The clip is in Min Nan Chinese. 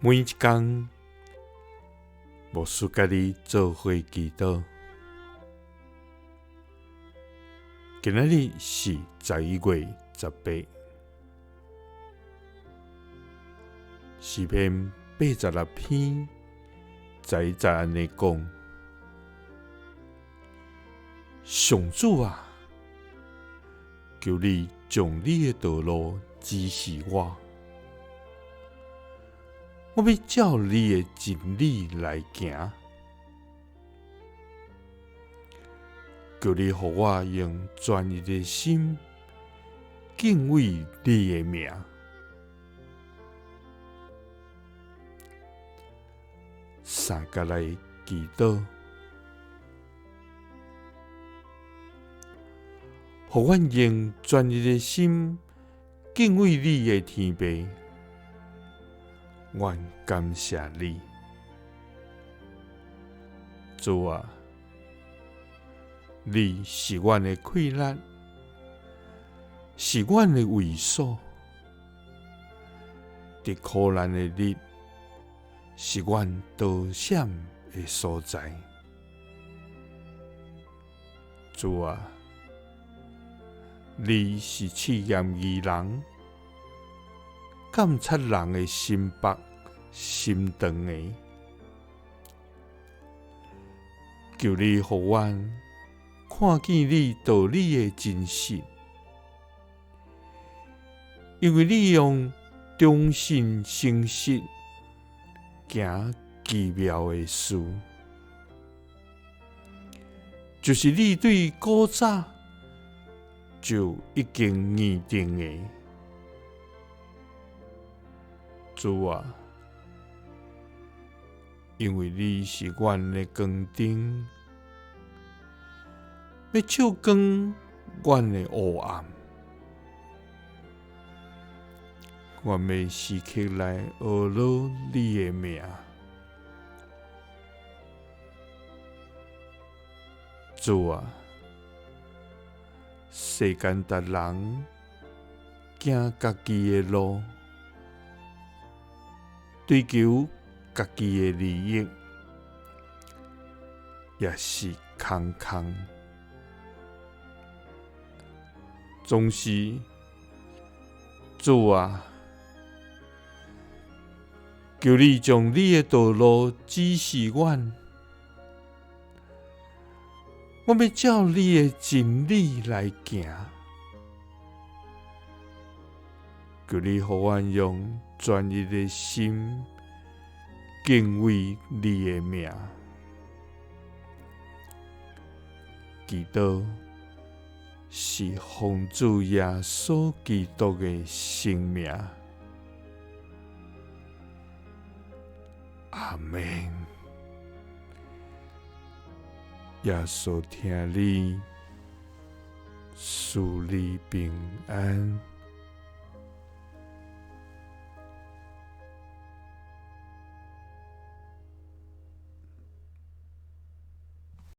每一工，牧師佮你做伙祈禱。今仔日是11月18，詩篇86篇11節按呢講：上主啊，求你將你的道路指示我。我欲照你的真理來行，求你予我用專一的心敬畏你的名。三佮來祈禱，予阮用專一的心敬畏你的天父。阮感謝你，主啊，你是阮的氣力，是阮的衛所，佇苦難的日，是阮逃閃的所在。主啊，你是試驗義人，監察人的心腹心腸的，求你予阮看見你道理的真實，因為你用忠信誠實行奇妙的事，就是你對古早就已經擬定的。主啊，因為你是阮的光燈，欲照光阮的黑暗，阮欲時刻來阿羅你的名。主啊，世間逐人行家己的路，追求家己的利益，也是空空。總是，主啊，求你將你的道路指示阮，我欲照你的真理來行。求你予阮用專一的心敬畏你的名，祈禱是奉主耶穌基督的聖名，阿們。耶穌疼你，賜你平安。